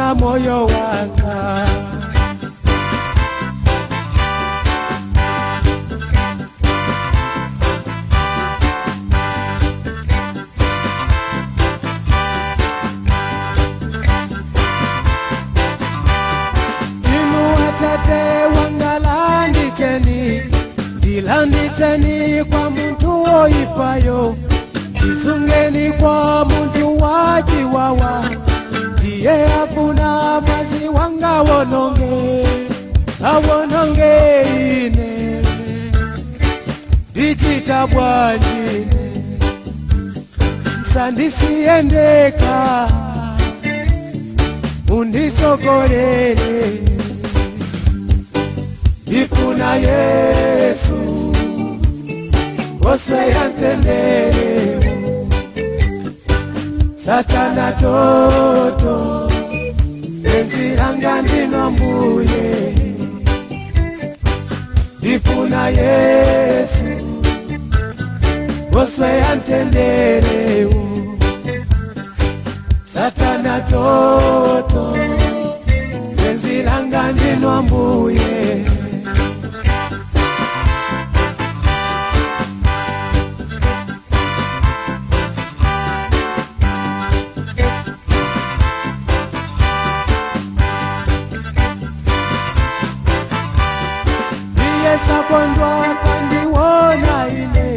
Afuna moyo wanga. Inu atate wanga landitseni, ndilanditseni kwa muntu woipayo, isungeni kwa muntu wachiwawa, ndiye afuna mwazi wanga wononge, awononge ine, ndichita bwanji, msandisiyendeka, undisogolere. Ndifuna Yesu, Nkosi yamtendere, Satana toto, penzi langa ndinu mbuye. Ndifuna Yesu, Nkosi yamtendere, Satana toto, penzi langa ndinu mbuye. Iye sakondwa kandiwona ine,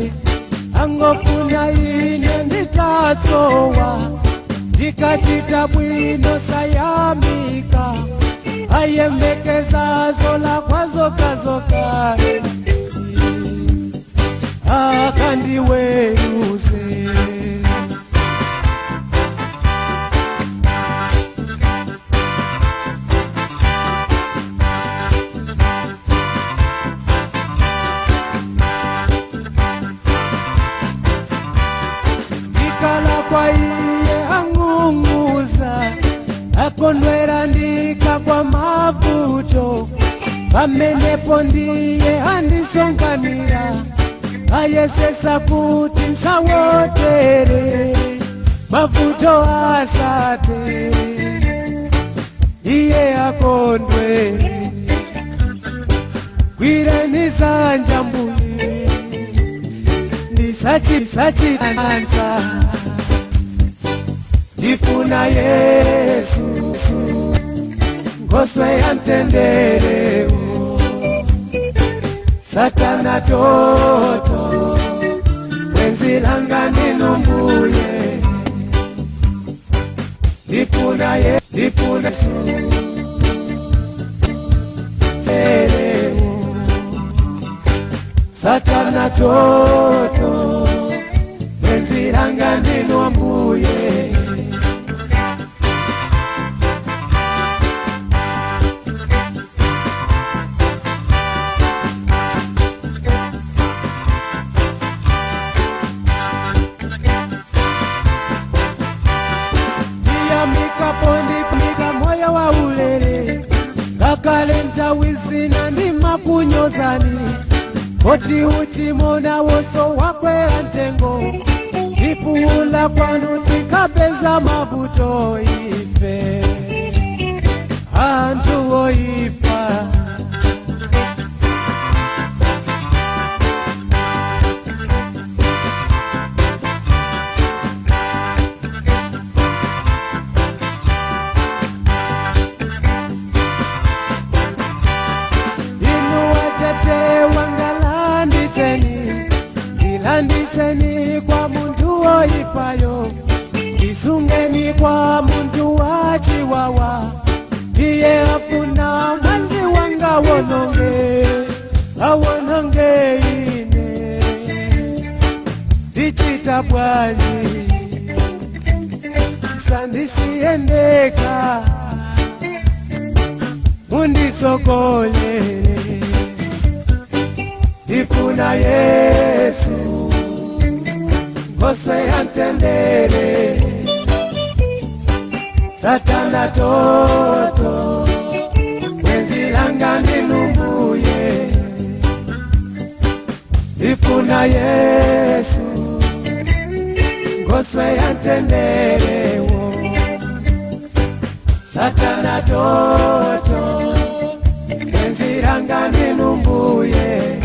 angofuna ine nditatsowa, ndikachita bwino sayamika, ayembekeza zolakwa zokazoka, akandiweruze. Ndikala kwa iye ang'ung'uza, akondwera ndika kwa mavuto, pamenepo ndiye andisonganira, ayesesa kuti nsawotere, mavuto asate, iye akondwere. Gwireni zanja mbuye, ndisachianza, ndifuna Yesu, Nkosi yamtendere, Satana toto, bwenzi langa ndinu mbuye. Ndifuna ye, ndifuna Satana toto, bwenzi langa ndinu mbuye. Ndiyamikapo ndipika moyo wa ulere, ngakhale nthawi zina ndimakunyozani, poti uchimo wonso wakwera mtengo, ndifuula kwanu tikapeza mavuto ife anthu oipa. Inu atate wanga landitseni, ndilanditseni kwa muntu woipayo, ndisungeni kwa muntu wachiwawa, ndiye afuna mwazi wanga wononge, awononge ine, ndichita bwanji, sandisiyendeka, mundisogolere. Ndifuna Yesu, Nkosi yamtendere, Satana toto, bwenzi langa ndinu mbuye. Ndifuna Yesu, Nkosi yamtendere, Satana toto, bwenzi langa ndinu mbuye.